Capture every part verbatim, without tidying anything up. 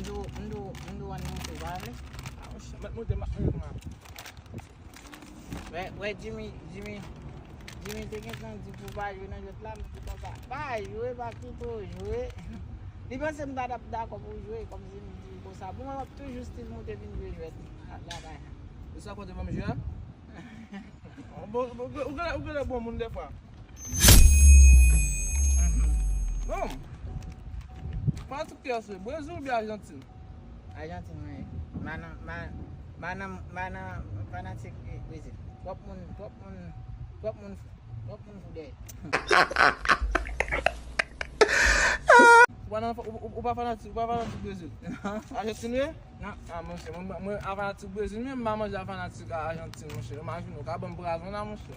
M do, m do, m do ann monte, pa vle? Ah, monchè, mèt monte, m ap monte kounya. Wè, wè, Jimmy, Jimmy, Jimmy te gentan di pou pa jwe nan jwèt la, m di konsa, pa jwe, pa kite w jwe. Li panse m ta t ap dakò pou w jwe, kòmsi m di konsa. Bon, mwen, m ap toujou still monte vin jwe jwèt la, lakay la. E sa kote ban m jwe a? Bon, bon, ou genlè, ou genlè bon moun defwa. Non. Fanatik ki se Brezil oubyen Ajantin? Ajantin, mwen. Manan, ma-, manan, manan fanatik Brezil. Twòp moun, twòp moun, twòp moun, twòp moun fou dèyè. Ou pa nan, ou, ou, ou pa fanatik, ou pa fanatik Brezil? Ajantin, wi? Non. Ah, monchè, mwen, mwen a fanatik Brezil, men m pa manje a fanatik Ajantin, monchè. Imajine w, ka ban m pwazon la, monchè.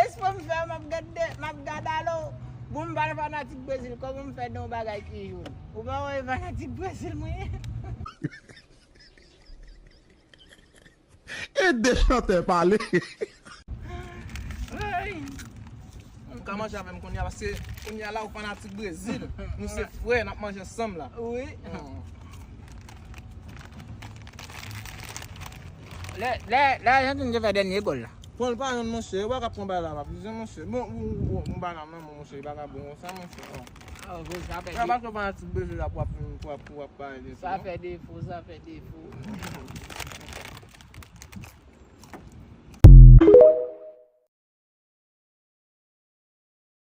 Espre m fè, m ap gade, m ap gade alò. Bon, m pa fanatik Brezil, kòman m fè nan yon bagay ki joun? Ou pa wè fanatik Brezil mwen ye? E de chantè pale. Ou ka manje avè m kounye a, paske kounye a la ou fanatik Brezil. Nou se frè, n ap manje ansanm la. Wi. Lè, lè, lè Ajantin te fè dènye gòl la. Pran l pa jwenn, monchè. Ou pa ka pran bal la, pa plizyè, monchè. Bon, ou, ou, ou, ou pa nan men mwen, monchè. Ou pa ka bon konsa, monchè. Sa fè di. Ou pa ka fanatik Brezil la pou ap, pou ap, pou ap pale de sa. Sa fè defo, sa fè defo.